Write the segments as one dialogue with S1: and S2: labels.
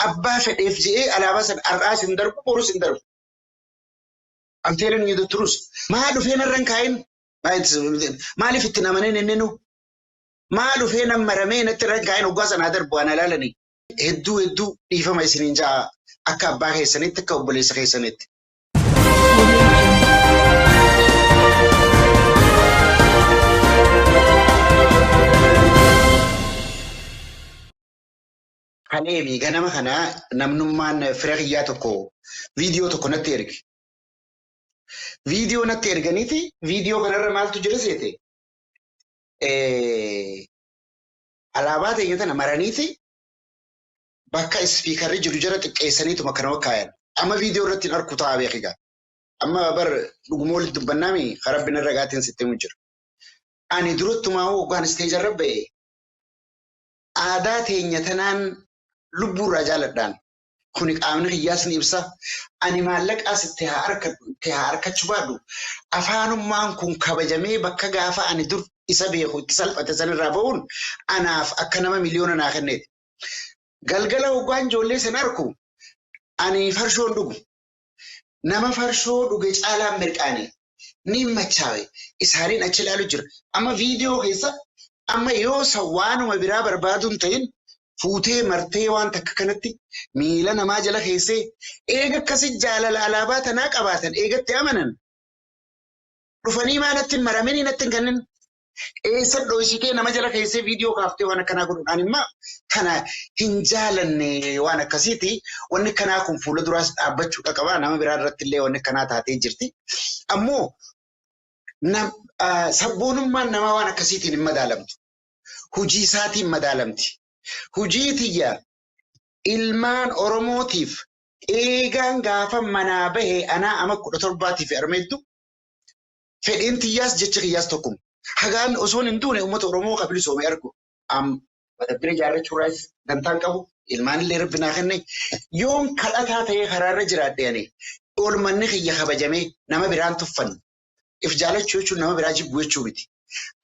S1: Abbaa fedheef je'ee alaabaa sana har'aas hin darbu, borus hin darbu. I'm telling you the truth. Maa dhufee narra hin kaa'in? Maaliif itti namaneen inni nu? Maa dhufee nan maramee natti irra hin kaa'in hoggaa sanaa darbu waan alaalanii? Hedduu hedduu dhiifama isiniin ja'a akka abbaa keessanitti, akka obboleessa keessanitti. Kaleemi ganama kana namnummaan fira kiyyaa tokko viidiyoo tokko natti erge. Viidiyoo natti erganiiti, viidiyoo kanarra maaltu jira seete? Alaabaa teenya tana maraniiti bakka ispiikarri jiru jara xiqqeessaniituma kana kaayan. Amma viidiyoo irratti hin arku ta'a beekigaa. Amma bar dhuguma walitti dubbannaami karabbi narra gaatiin sitti himu jira. Ani durattumaa hoggaan isteejarra ba'e aadaa teenya tanaan lubbuurraa jaaladhaan. Kuni qaamni kiyyaas ni ibsa. Ani maallaqaas itti haa harkadhu, itti haa harkachuu baadhu. Afaanummaan kun kabajamee bakka gaafa ani dur isa beeku itti salphate sanirraa ba'uun anaaf akka nama miliyoona naa kenneeti. Galgala hoggaan ijoollee san arku, ani farshoon dhugu. Nama farshoo dhuge caalaan mirqaane. Ni machaawe. Isaaniin achi ilaalu jira. Amma viidiyoo keessa amma yoo san waanuma biraa barbaadu hin ta'in fuutee martee waan takka kanatti miila namaa jala keessee eega akkasi jaalala alaabaa tanaa qabaatan eegatti amanan dhufanii maa natti hin maraminii natti hin kennin. Eessa dhoysitee nama jala keessee viidiyoo kaaftee waan akkanaa godhuudhaan immoo kana hin jaalanne waan akkasiiti. Wanni kanaa kun fuula duraas dhaabbachuudha qaba. Nama biraa irratti illee wanni kanaa taatee jirti. Ammoo sabboonummaan namaa waan akkasiitiin hin madaalamtu. Hujii isaatiin madaalamti. Hujii tiyya ilmaan Oromootiif eegaan gaafa manaa bahe anaa ama 17tiif armeettu fedhiin tiyyaas jecha kiyyaas tokkuma. Hagaan osoon hin duune uummata Oromoo ka bilisoome argu. Madabbira ijaarrachuurraas dantaan qabu. Ilmaan illee rabbi naa kenne. Yoon kadhataa ta'ee karaarra jiraadhe ani oolmanni kiyya kabajamee nama biraan tuffanne. If jaalachuu jechuun nama biraa jibbuu jechuu miti.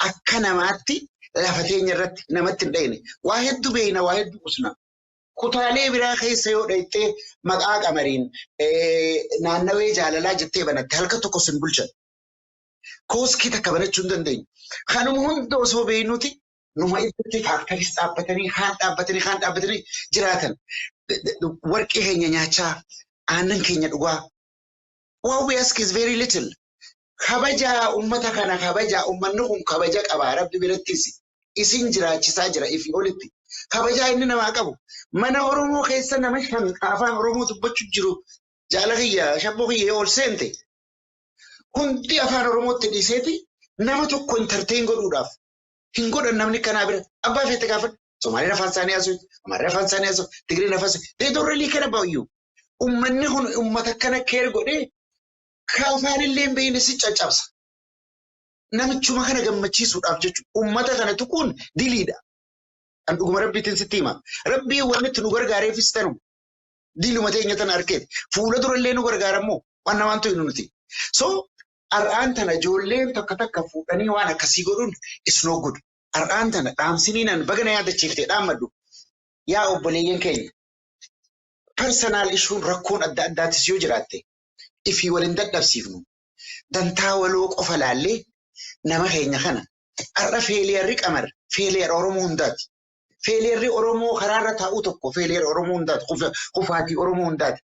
S1: Akka namaatti lafa teenya irratti namatti hin dhayine. Waa hedduu beekna, waa hedduu qusna. Kutaalee biraa keessa yoo dhayxee maqaa qamariin naannawee jaalalaa jettee banatte halkan tokko sin bulchan. Kooskii takka banachuu hin dandeenyu. Kanuma hunda osoo beeknuti numa iddootti faaktaris dhaabbatanii kaan dhaabbatanii kaan dhaabbatanii jiraatan. Warqee keenya nyaachaa, aannan keenya dhugaa. What we ask is very little. Kabajaa ummata kana kabajaa, ummanni kun kabaja qaba rabbi birattis isin jiraachisaa jira ifii olitti. Kabajaa inni namaa qabu. Mana Oromoo keessa nama shan afaan Oromoo dubbachuu jiru jaala kiyya shabboo kiyya ol seente. Hundi afaan Oromootti dhiiseeti nama tokko entertain godhuudhaaf hin godhan namni kanaa bira. Abbaa feete gaafadhu. Somaaliin afaan isaanii haasa'u, Amaarri afaan isaanii haasa'u, Tigiriin afaan isaanii. They don't really care about you. Ummanni kun ummata akkana care godhee ka afaan illee hin beekne si caccabsa. Namichuma kana gammachiisuudhaaf jechuudha. Ummata kana tuquun diliidha. An dhuguma rabbiitiin sitti hima. Rabbiin wanni itti nu gargaareefis tanuma. Diluma teenya tana arkeeti. Fuula durallee nu gargaarammoo waan namaan tu'inu nuti. So har'aan tana ijoolleen takka takka fuudhanii waan akkasii godhuun is no good. Har'aan tana dhaamsiniinan baga na yaadachiiftee dhaammadhu. Yaa obboleeyyan keenya. Personal issuun rakkoon adda addaatis yoo jiraatte ifii waliin dadhabsiifnu. Dantaa waloo qofa laallee nama keenya kana har'a failurerri qamar failure Oromoo hundaati. Failurerri Oromoo karaarra taa'uu tokko failure Oromoo hundaati. Kufaatii Oromoo hundaati.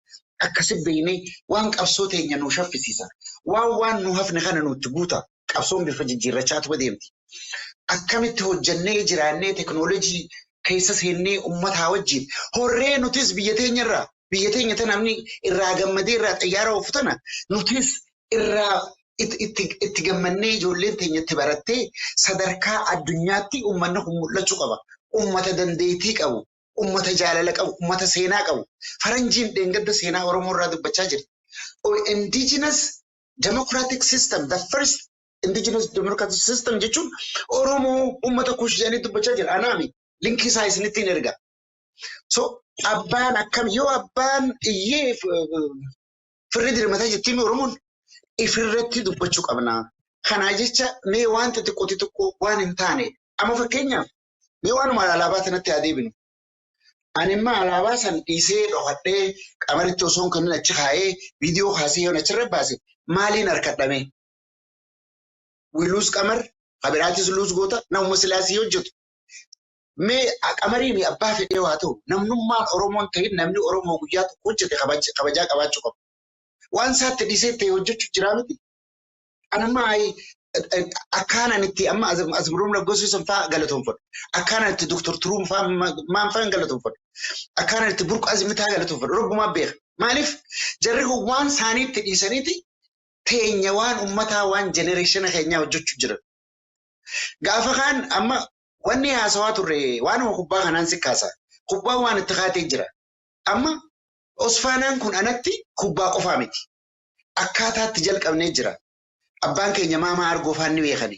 S1: Akkasi beeknee waan qabsoo teenya nu shaffisiisa. Waan nu hafne kana nutti guuta. Qabsoon bifa jijjiirrachaatu deemti. Akkamitti hojjannee jiraannee teknoolojii keessa seennee uummataa wajjin horree nutis biyya teenyarraa biyya teenya tana namni irraa gammadee irraa xayyaara oofu tana nutis irraa itti gammannee ijoolleen teenya itti barattee sadarkaa addunyaatti uummanni kun mul'achuu qaba. Uummata dandeettii qabu, uummata jaalala qabu, uummata seenaa qabu. Faranjiin dheengadda seenaa Oromoo irraa dubbachaa jirti. Indigenous democratic system, the first indigenous democratic system jechuun Oromoo uummata Kuush jedhanii dubbachaa jira. Anaami linkii isaa isinittiin erga. So abbaan akkam yoo abbaan iyyee firri dirmataa jettiin Oromoon ifirratti dubbachuu qabna. Kanaa jecha mee waan xixiqqoo xixiqqoo waan hin taane amma fakkeenyaaf mee waanuma alaabaa sanatti haa deebinu. Ani immoo alaabaa san dhiisee dhokadhee qamaritti osoo hin kennin achi kaa'ee viidiyoo kaasee yoon achirra baase maaliin harkadhame? We lose Qamar, kabiraatis lose goota, namuma silaasii hojjetu. Mee Qamarii abbaa fedhee haa ta'u, namnummaan Oromoon ta'in namni Oromoo guyyaa tokko hojjete kabajaa qabaachuu qaba. Waan isaatti dhiisee ta'e hojjechuuf jiraa miti. Anamma akkaanan itti amma Azmuruum Laggosuu fa'aa galatoonfadhu. Akkaanan itti Dr. Turuun fa'aa maan fa'aa galatoonfadhu. Akkaanan itti Burqaa Zimitaa galatoonfadhu. Rabbumaa beeka. Maaliif jarri kun waan isaaniitti dhiisaniiti teenya waan uummataa waan generation keenyaa hojjechuu jiran. Gaafa kaan amma wanni haasawaa turre waanuma kubbaa kanaan si kaasa. Kubbaan waan itti kaatee jira. Amma Osfaanaan kun anatti kubbaa qofaa miti. Akkaataatti jalqabnee jira. Abbaan keenya Maamaa Argoo faan ni beekani.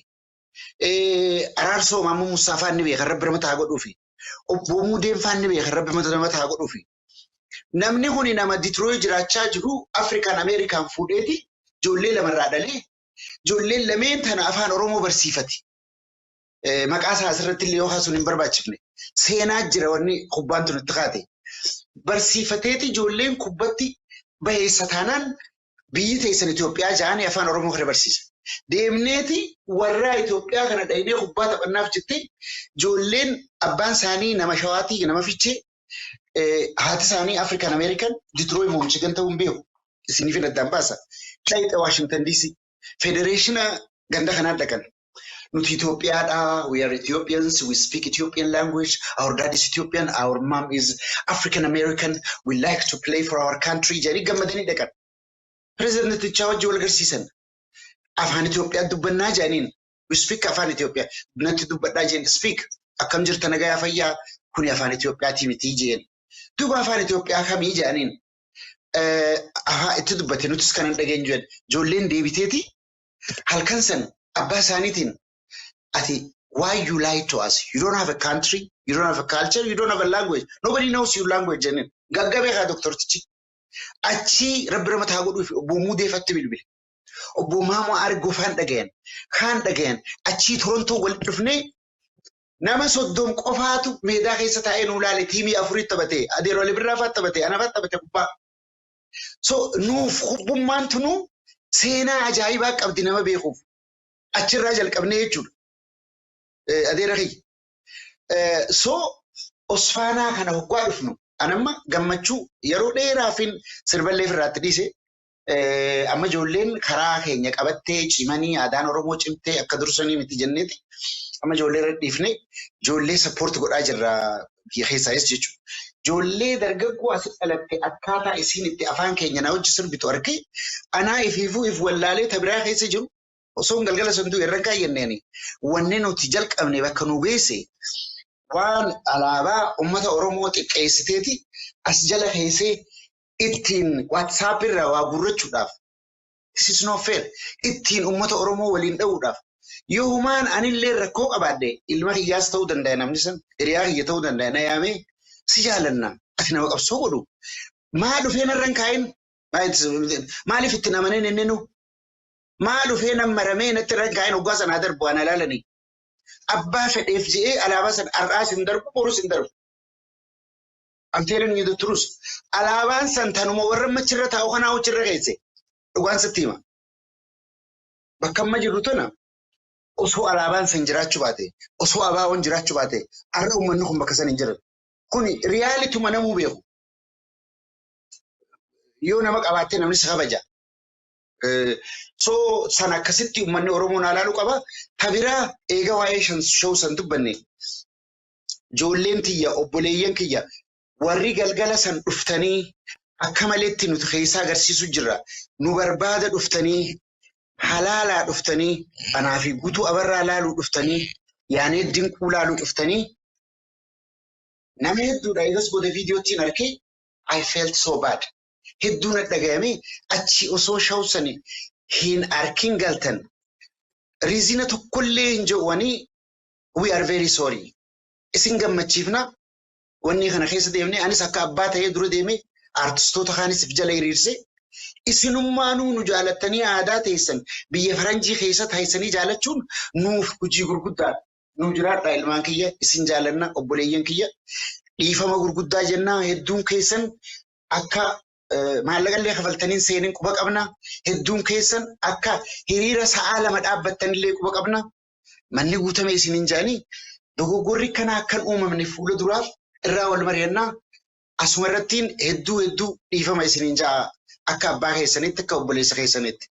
S1: Araarsoo Maammoo Musaa faan ni beekan, Rabbi nama haa godhuufi. Obbo Mudeen faan ni beekan, Rabbi nama haa godhuufi. Namni kun nama Detroit jiraachaa jiru, Afrikaan Ameerikaan fuudheeti ijoollee lamarraa dhalee ijoolleen lameen tana afaan Oromoo barsiifate. Maqaa isaa asirratti illee yoo kaasuun hin barbaachifne. Seenaa jira wanni kubbaan tun itti kaate. Barsiifateeti ijoolleen kubbatti baheessa taanaan biyyi teessan Itoophiyaa ja'anii afaan Oromoo kana barsiisa. Deemneeti warra Itoophiyaa kana dhaynee kubbaa taphannaaf jettee ijoolleen abbaan isaanii nama Shawaatii, nama Fichee, haati isaanii Afrikaan Ameerikan, Detroit moo Michigan ta'uu hin beeku. Isiniif hin addaan baasa. Dhayxe Washington DC. Federeeshina ganda kanaa dhaqan. Nuti Itoophiyaadha. We are Ethiopians. We speak Ethiopian language. Our dad is Ethiopian. Our mom is African American. We like to play for our country. Jedhanii gammadanii dhaqan. Pirezidantichaa wajjin wal agarsiisan. Afaan Itoophiyaa dubbannaa jedhaniin. We speak afaan Itoophiyaa. Natti dubbadhaa jeen, speak. Akkam jirta, nagayaa, fayyaa? Kuni afaan Itoophiyaatii miti jeen. Duuba afaan Itoophiyaa kamii jedhaniin. Itti dubbate, nutis kanan dhageenyu jedhan. Ijoolleen deebiteeti halkan san abbaa isaaniitiin, "Ati why you lie to us? You don't have a country, you don't have a culture, you don't have a language. Nobody knows your language," jenneen. Gaggabee haa doktortichi. Achii Rabbi ramataa godhuuf obbo Mudeefatti bilbile. Obbo Maamoo Argoo faan dhagayan. Kaan dhagayan. Achii Torontoo walitti dhufnee nama 30 qofaatu meedaa keessa taa'ee nuu laale, tiimii afurii taphatee, Adeeroo Ali Birraa fa'aa taphatee, ana fa'aa taphate kubbaa. So nuuf kubbummaan tunuu seenaa ajaa'ibaa qabdi nama beekuuf. Achirraa jalqabnee jechuudha. Adeera kiyya. So Osfaanaa kana hoggaa dhufnu anamma gammachuu yeroo dheeraafin sirballee irraatti dhiise. Amma ijoolleen karaa keenya qabattee cimanii aadaan Oromoo cimtee akka dursanii miti jenneeti. Amma ijoollee irra dhiifne ijoollee support godhaa jirra biyya keessaayis jechuudha. Ijoollee dargaggoo asitti dhalatte akkaataa isiin itti afaan keenya na hojii sirbitu argee anaa ifiifuu if wallaalee tabiraa keessa jiru osoo galgala santuu irra kaayyanneen wanni nuti jalqabne bakka nu geesse waan alaabaa uummata Oromoo xiqqeessiteeti as jala keessee ittiin WhatsApp irraa waa guurrachuudhaaf, this is not fair, ittiin uummata Oromoo waliin dha'uudhaaf. Yoo humaan anillee rakkoo qabaadhe, ilma kiyyaas ta'uu danda'a, namni san hiriyaa kiyya ta'uu danda'a, na yaamee, "Si jaalanna, ati nama qabsoo godhu maa dhufee narra hin kaa'in? Maaliif itti amaneen inni nu maa dhufee nan maramee natti irra hin kaa'in?" Hoggaa sanaa darbu ana ilaalanii abbaa fedheef je'ee alaabaa sana har'aas hin darbu, borus hin darbu. I'm telling you the truth. Alaabaan san tanuma warra achirra taa'u kanaa achirra keesse dhugaan sitti hima. Bakka amma jirru tana osoo alaabaan san jiraachuu baate, osoo abaawoon jiraachuu baate, har'a uummanni kun bakka san hin jiran. Kuni reality uma namuu beeku. Yoo nama qabaattee namni si kabaja. So san akkasitti uummanni Oromoo naa ilaaluu qaba. Tabiraa eega waa'ee show san dubbanne, ijoolleen tiyya, obboleeyyan kiyya warri galgala san dhuftanii akka maleetti nuti keessaa agarsiisu jirra. Nu barbaada dhuftanii, halaalaa dhuftanii, anaa fi guutuu abarraa laaluu dhuftanii, yaanee dinquu laaluu dhuftanii, nama hedduudha. Eegas booda viidiyoottiin arkee I felt so bad. Hedduu na dhagayame achi osoo show sani hin arkin galtan. Reason tokkollee hin jedhuwanii, we are very sorry. Isin gammachiifna, wanni kana keessa deemnee anis akka abbaa ta'ee dura deemee artistoota kaanis jala hiriirse, isinummaanuu nu jaalattanii aadaa teessan biyya faranjii keessa teessanii jaalachuun nuuf hojii gurguddaadha. Nu jiraadhaa ilmaan kiyya, isin jaalanna obboleeyyan kiyya. Dhiifama gurguddaa jennaa. Hedduun keessan akka maallaqallee kafaltaniin seenin quba qabna. Hedduun keessan akka hiriira sa'aa 2 dhaabbattanillee quba qabna. Manni guutame isiniin jedhanii dogoggorri kana akkan uumamne fuula duraaf irraa wal mari'annaa. Asuma irrattiin hedduu hedduu dhiifama isiniin ja'a akka abbaa keessanitti, akka obboleessa keessanitti.